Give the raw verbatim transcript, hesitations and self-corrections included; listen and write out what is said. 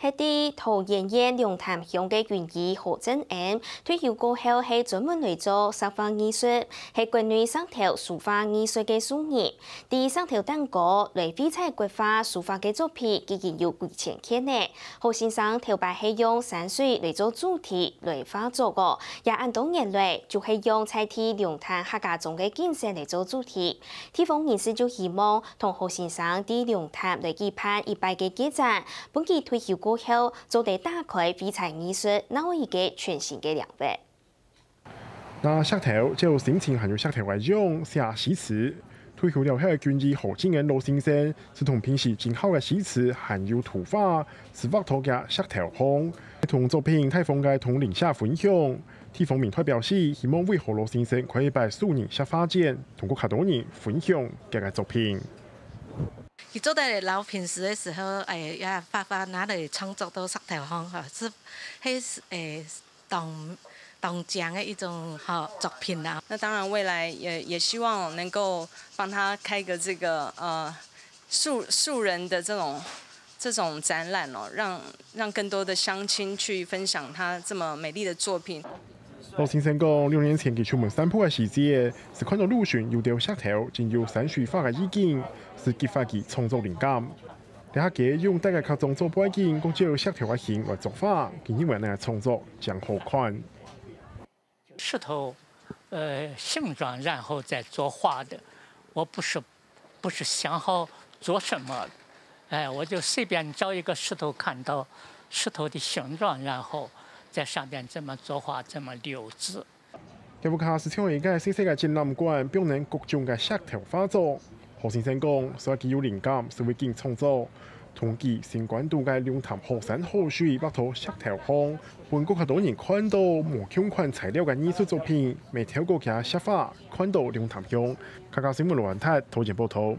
係在桃園縣龍潭鄉个軍醫何正恩，退休過後係專門來做石畫藝術，係國內上頭書畫藝術个素人。在上頭頂高來繪彩國畫書畫个作品已經有幾千件呢。何先生頭擺係用山水來做主題來畫作个，也恁多年來就係用在地龍潭客家庄个景色來做主題。地方人士就希望同何先生在龍潭來舉辦一擺个個展， 分佢退休過後，做得打開繪彩藝術另外一個全新个領域。拿石頭，就心情還有石頭个樣寫詩詞。退休了後个軍醫何正恩老先生，就同平時整好个詩詞還有圖畫，就畫到這石頭項，同作品大方个同鄰舍分享。地方民代表示，希望為何老先生開一擺素人石畫展，同過較多人分享佢个作品。 佢做得摎平時个時候，哎，也畫畫拿來創作到石頭項吼，係，係，哎，當，當靚个一種吼作品啊。那當然，未來也，也希望能夠幫他開個這個，呃，素，素人的這種，這種展覽哦，讓，讓更多的鄉親去分享他這麼美麗的作品。 老先生講，六年前佢出門散步个時節，就看到路脣有兜石頭，真有山水畫个意境，就激發佢創作靈感。這下佢用大个客庄做背景，過照石頭个形來作畫，佢認為恁樣个創作正好看。石頭，呃，形狀，然後再作畫的，我不是不是想好做什麼，哎，我就隨便找一個石頭，看到石頭的形狀，然後在上邊怎麼作畫，怎麼留字。這屋下就像一個細細个展覽館，放等各種个石頭畫作。何先生講，所以佢有靈感，就會緊創作。同佢新關渡个龍潭好山好水畫到石頭項，分過較多人看到無共款材料个藝術作品，乜透過佢个石畫看到龍潭鄉。客家新聞羅安泰，桃園報導。